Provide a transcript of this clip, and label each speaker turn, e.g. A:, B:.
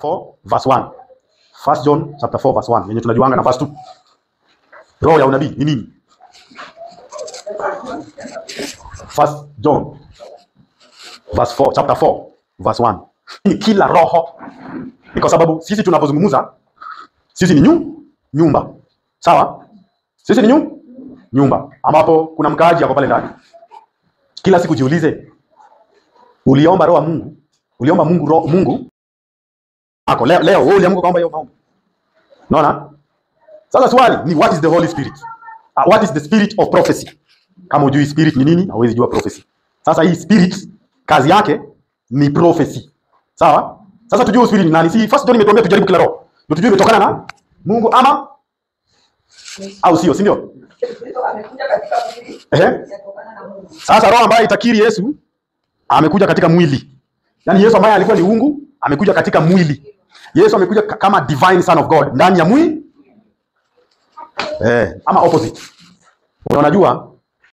A: 4 verse 1. First John chapter 4 verse 1 yenye tunajuanga na verse 2. Roho ya unabii ni nini? First John verse 4, chapter 4 verse 1. Ni kila roho. Ni kwa sababu sisi tunapozungumza sisi ni nyumba. Sawa? Sisi ni nyumba ambapo kuna mkaaji hapo pale ndani. Kila siku jiulize, uliomba roho Mungu? Uliomba Mungu roho Mungu? Ako leo leo wewe uliamka kaomba hiyo maombi. Unaona? Sasa swali ni what is the Holy Spirit? What is the spirit of prophecy? Kama hujui spirit ni nini, hauwezi jua prophecy. Sasa hii spirit kazi yake ni prophecy. Sawa? Sasa tujue spirit ni nani? Si First John imetuambia tujaribu kila roho. Ndio tujue imetokana na Mungu ama au sio, si ndio? Sasa roho ambaye itakiri Yesu amekuja katika mwili. Yaani Yesu ambaye alikuwa ni Mungu amekuja katika mwili. Yesu amekuja kama divine son of God ndani ya mwili. Ama opposite. Unajua